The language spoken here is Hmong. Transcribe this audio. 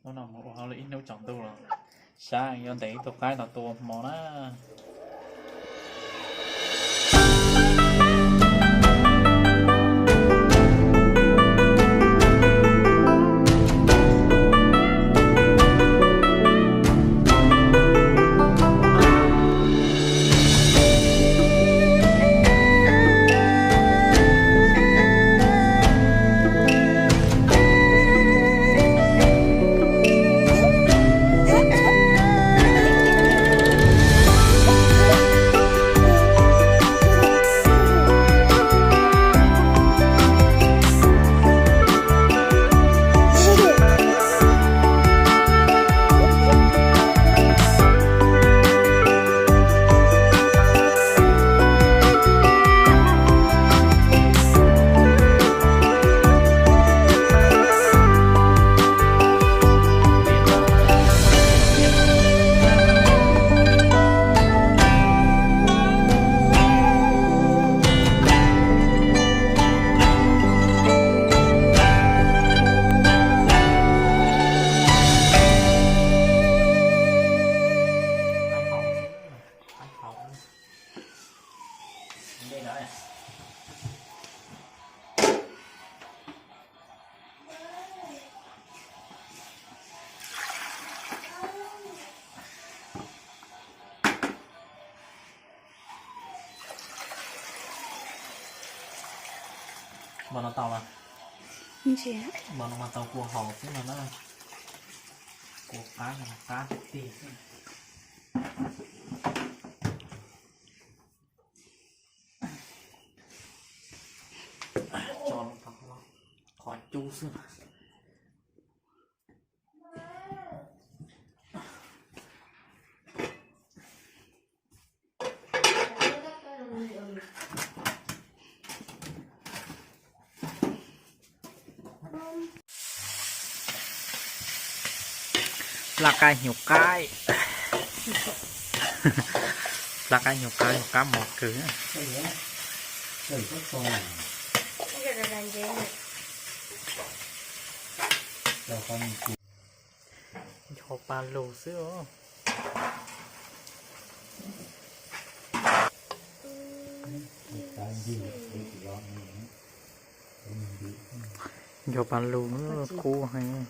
Hnub no mus ua hauj lwm ib hnub tsaus ntuj los, sab yuav ntes ib tug qaib no tua hmo na. Npaum no tau los? Npaum no mas tau kua haus xwb no na. Kua qab no qab tiag tiag xwb. Tso los tau, qhov cub xwb. Plab qaib nyuag qaib. Plab qaib nyuag qaib, nyuag qab mos kawg. Ncho pa lug xwb os. Ncho pa lug kub heev.